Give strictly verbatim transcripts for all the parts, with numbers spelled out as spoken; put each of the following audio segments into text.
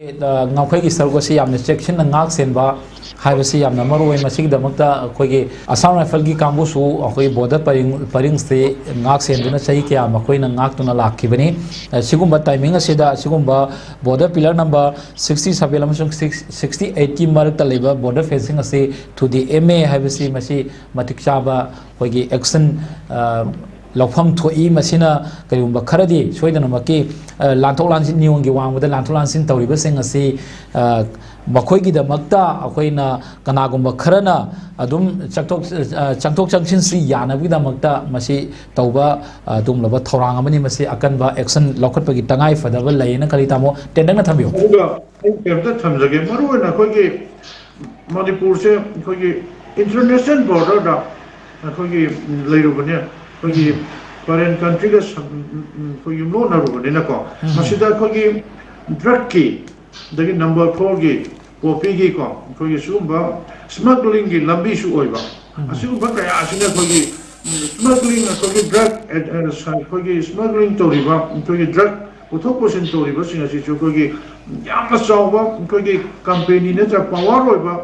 ꯑ, ꯉꯝꯈꯩꯒꯤ ꯁꯔꯨꯛ ꯑꯁꯤ ꯌꯥꯝꯅ ꯆꯦꯛꯁꯤꯟꯅ ꯉꯥꯛ ꯁꯦꯟꯕ ꯍꯥꯏꯕꯁꯤ ꯌꯥꯝꯅ ꯃꯔꯨ ꯑꯣꯏ꯫ ꯃꯁꯤꯒꯤꯗꯃꯛꯇ ꯑꯩꯈꯣꯏꯒꯤ ꯑꯁꯥꯝ ꯔꯥꯏꯐꯜꯒꯤ ꯀꯥꯡꯕꯨꯁꯨ ꯑꯩꯈꯣꯏꯒꯤ ꯕꯣꯔꯗꯔ ꯄꯔꯤꯡ, ꯄꯔꯤꯡꯁꯤ ꯉꯥꯛ ꯁꯦꯟꯗꯨꯅ ꯆꯍꯤ ꯀꯌꯥ ꯃꯈꯣꯏꯅ ꯉꯥꯛꯇꯨꯅ ꯂꯥꯛꯈꯤꯕꯅꯤ꯫ ꯑ, ꯁꯤꯒꯨꯝꯕ ꯇꯥꯏꯃꯤꯡ ꯑꯁꯤꯗ ꯑꯁꯤꯒꯨꯝꯕ border pillar number sixty seven ꯑꯃꯁꯨꯡ ꯁꯤꯛꯁ, ꯁꯤꯛꯁꯇꯤ ꯑꯩꯠꯀꯤ ꯃꯔꯛꯇ ꯂꯩꯕ ꯕꯣꯔꯗꯔ ꯐꯦꯟꯁꯤꯡ ꯑꯁꯤ ꯊꯨꯗꯦꯛ ꯑꯦꯝꯃꯦ ꯍꯥꯏꯕꯁꯤ ꯃꯁꯤ ꯃꯇꯤꯛ ꯆꯥꯕ ꯑꯩꯈꯣꯏꯒꯤ ꯑꯦꯛꯁꯟ, ꯑ, ꯂꯧꯐꯝ ꯊꯣꯛꯏ꯫ ꯃꯁꯤꯅ ꯀꯔꯤꯒꯨꯝꯕ ꯈꯔꯗꯤ ꯁꯣꯏꯗꯅꯃꯛꯀꯤ, ꯑ, ꯂꯥꯟꯊꯣꯛ ꯂꯥꯟꯁꯤꯟ, ꯅꯤꯌꯣꯝꯒꯤ ꯋꯥꯡꯃꯗ ꯂꯥꯟꯊꯣꯛ ꯂꯥꯟꯁꯤꯟ ꯇꯧꯔꯤꯕꯁꯤꯡ ꯑꯁꯤ, ꯑ, ꯃꯈꯣꯏꯒꯤꯗꯃꯛꯇ ꯑꯩꯈꯣꯏꯅ ꯀꯅꯥꯒꯨꯝꯕ ꯈꯔꯅ ꯑꯗꯨꯝ ꯆꯪꯊꯣꯛ, ꯑ, ꯆꯪꯊꯣꯛ ꯆꯪꯁꯤꯟꯁꯤ ꯌꯥꯅꯕꯒꯤꯗꯃꯛꯇ ꯃꯁꯤ ꯇꯧꯕ, ꯑ, ꯑꯗꯨꯒꯨꯝꯂꯕ ꯊꯧꯔꯥꯡ ꯑꯃꯅꯤ꯫ ꯃꯁꯤ ꯑꯀꯟꯕ ꯑꯦꯛꯁꯟ ꯂꯧꯈꯠꯄꯒꯤ ꯇꯉꯥꯏ ꯐꯗꯕ ꯂꯩꯌꯦꯅ ꯈꯜꯂꯤ꯫ ꯇꯥꯃꯣ, ꯇꯦꯟꯇꯛꯅ ꯊꯝꯕꯤꯌꯨ꯫ ꯑꯗꯨꯒ ꯑꯩ ꯀꯩꯝꯇ ꯊꯝꯖꯒꯦ, ꯃꯔꯨꯑꯣꯏꯅ ꯑꯩꯈꯣꯏꯒꯤ ꯃꯅꯤꯄꯨꯔꯁꯦ ꯑꯩꯈꯣꯏꯒꯤ ꯏꯟꯇꯔꯅꯦꯁꯅꯦꯜ ꯕꯣꯔꯗꯔꯗ ꯑꯩꯈꯣꯏꯒꯤ ꯂꯩꯔꯨꯕꯅꯦ, ꯑꯩꯈꯣꯏꯒꯤ ꯐꯣꯔꯦꯟ ꯀꯟꯇ꯭ꯔꯤꯒ ꯁꯝ-, ꯑꯩꯈꯣꯏ ꯌꯨꯝꯂꯣꯟꯅꯔꯨꯕꯅꯤꯅꯀꯣ, ꯎꯝ꯫ ꯃꯁꯤꯗ ꯑꯩꯈꯣꯏꯒꯤ ꯗ꯭ꯔꯒꯀꯤ, ꯑꯗꯒꯤ ꯅꯝꯕꯔ ꯐꯣꯔꯒꯤ ꯄꯣꯄꯤꯒꯤꯀꯣ, ꯑꯩꯈꯣꯏꯒꯤ ꯁꯤꯒꯨꯝꯕ ꯁ꯭ꯃꯒ꯭ꯂꯤꯡꯒꯤ ꯂꯝꯕꯤꯁꯨ ꯑꯣꯏꯕ꯫ ꯎꯝ꯫ ꯑꯁꯤꯒꯨꯝꯕ ꯀꯌꯥ ꯑꯁꯤꯅ ꯑꯩꯈꯣꯏꯒꯤ, ꯎꯝ, ꯁ꯭ꯃꯒ꯭ꯂꯤꯡ, ꯑꯩꯈꯣꯏꯒꯤ ꯗ꯭ꯔꯒ ꯑꯦ-, ꯑꯦ-, ꯑꯩꯈꯣꯏꯒꯤ ꯁ꯭ꯃꯒ꯭ꯂꯤꯡ ꯇꯧꯔꯤꯕ, ꯑꯩꯈꯣꯏꯒꯤ ꯗ꯭ꯔꯒ ꯄꯨꯊꯣꯛ ꯄꯨꯁꯤꯟ ꯇꯧꯔꯤꯕꯁꯤꯡ ꯑꯁꯤꯁꯨ ꯑꯩꯈꯣꯏꯒꯤ ꯌꯥꯝꯅ ꯆꯥꯎꯕ ꯑꯩꯈꯣꯏꯒꯤ ꯀꯝꯄꯦꯅꯤ ꯅꯠꯇ꯭ꯔꯒ ꯄꯋꯥꯔ ꯑꯣꯏꯕ,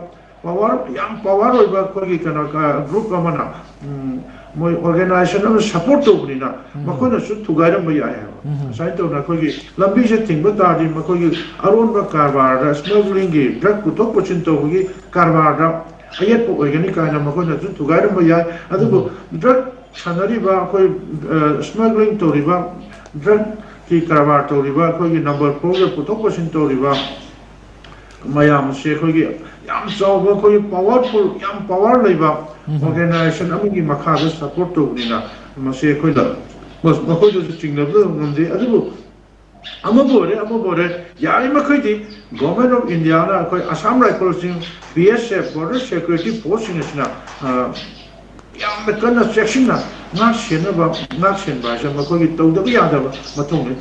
ꯄꯋꯥꯔ, ꯌꯥꯝ ꯄꯋꯥꯔ ꯑꯣꯏꯕ ꯑꯩꯈꯣꯏꯒꯤ ꯀꯩꯅꯣ, ꯒ꯭ꯔꯨꯞ ꯑꯃꯅ, ꯎꯝ, ꯃꯣꯏ ꯑꯣꯔꯒꯅꯥꯏꯖꯦꯁꯟ ꯑꯃ ꯁꯄꯣꯔꯠ ꯇꯧꯕꯅꯤꯅ, ꯎꯝ꯫ ꯃꯈꯣꯏꯅꯁꯨ ꯊꯨꯒꯥꯏꯔꯝꯕ ꯌꯥꯏ ꯍꯥꯏꯕ꯫ ꯎꯝ꯫ ꯑꯁꯨꯃꯥꯏꯅ ꯇꯧꯗꯅ ꯑꯩꯈꯣꯏꯒꯤ ꯂꯝꯕꯤꯁꯦ ꯊꯤꯡꯕ ꯇꯥꯔꯗꯤ ꯃꯈꯣꯏꯒꯤ ꯑꯔꯣꯟꯕ ꯀꯔꯕꯥꯔꯗ, ꯁ꯭ꯃꯒ꯭ꯂꯤꯡꯒꯤ, ꯗ꯭ꯔꯒ ꯄꯨꯊꯣꯛ ꯄꯨꯁꯤꯟ ꯇꯧꯕꯒꯤ ꯀꯔꯕꯥꯔꯗ ꯑꯌꯦꯠꯄ ꯑꯣꯏꯒꯅꯤ ꯀꯥꯏꯅ ꯃꯈꯣꯏꯅꯁꯨ ꯊꯨꯒꯥꯏꯔꯝꯕ ꯌꯥꯏ꯫ ꯑꯗꯨꯕꯨ ꯎꯝ꯫ ꯗ꯭ꯔꯒ ꯁꯥꯟꯅꯔꯤꯕ ꯑꯩꯈꯣꯏ, ꯑ, ꯁ꯭ꯃꯒ꯭ꯂꯤꯡ ꯇꯧꯔꯤꯕ, ꯗ꯭ꯔꯒꯀꯤ ꯀꯔꯕꯥꯔ ꯇꯧꯔꯤꯕ, ꯑꯩꯈꯣꯏꯒꯤ ꯅꯝꯕꯔ ꯐꯣꯔꯒ ꯄꯨꯊꯣꯛ ꯄꯨꯁꯤꯟ ꯇꯧꯔꯤꯕ ꯃꯌꯥꯝꯁꯦ ꯑꯩꯈꯣꯏꯒꯤ ꯌꯥꯝ ꯆꯥꯎꯕ, ꯑꯩꯈꯣꯏꯒꯤ ꯄꯋꯥꯔꯐꯨꯜ, ꯌꯥꯝ ꯄꯋꯥꯔ ꯂꯩꯕ ꯎꯝ꯫ ꯑꯣꯔꯒꯅꯥꯏꯖꯦꯁꯟ ꯑꯃꯒꯤ ꯃꯈꯥꯗ ꯁꯄꯣꯔꯠ ꯇꯧꯕꯅꯤꯅ, ꯃꯁꯤ ꯑꯩꯈꯣꯏꯅ ꯃꯈꯣꯏꯗꯁꯨ ꯆꯤꯡꯅꯕ ꯉꯝꯗꯦ꯫ ꯑꯗꯨꯕꯨ ꯑꯃꯕꯨ ꯑꯣꯏꯔꯦ, ꯑꯃꯕꯨ ꯑꯣꯏꯔꯦ, ꯌꯥꯔꯤꯃꯈꯩꯗꯤ Government of Indiaꯅ ꯑꯩꯈꯣꯏ Assam Riflesꯁꯤꯡ, B S F, Border Security Forceꯁꯤꯡ ꯑꯁꯤꯅ, ꯑ, ꯌꯥꯝꯅ ꯀꯟꯅ ꯆꯦꯛꯁꯤꯟꯅ ꯉꯥꯛ ꯁꯦꯟꯅꯕ, ꯉꯥꯛ ꯁꯦꯟꯕ ꯍꯥꯏꯁꯦ ꯃꯈꯣꯏꯒꯤ ꯇꯧꯗꯕ ꯌꯥꯗꯕ ꯃꯊꯧꯅꯤ꯫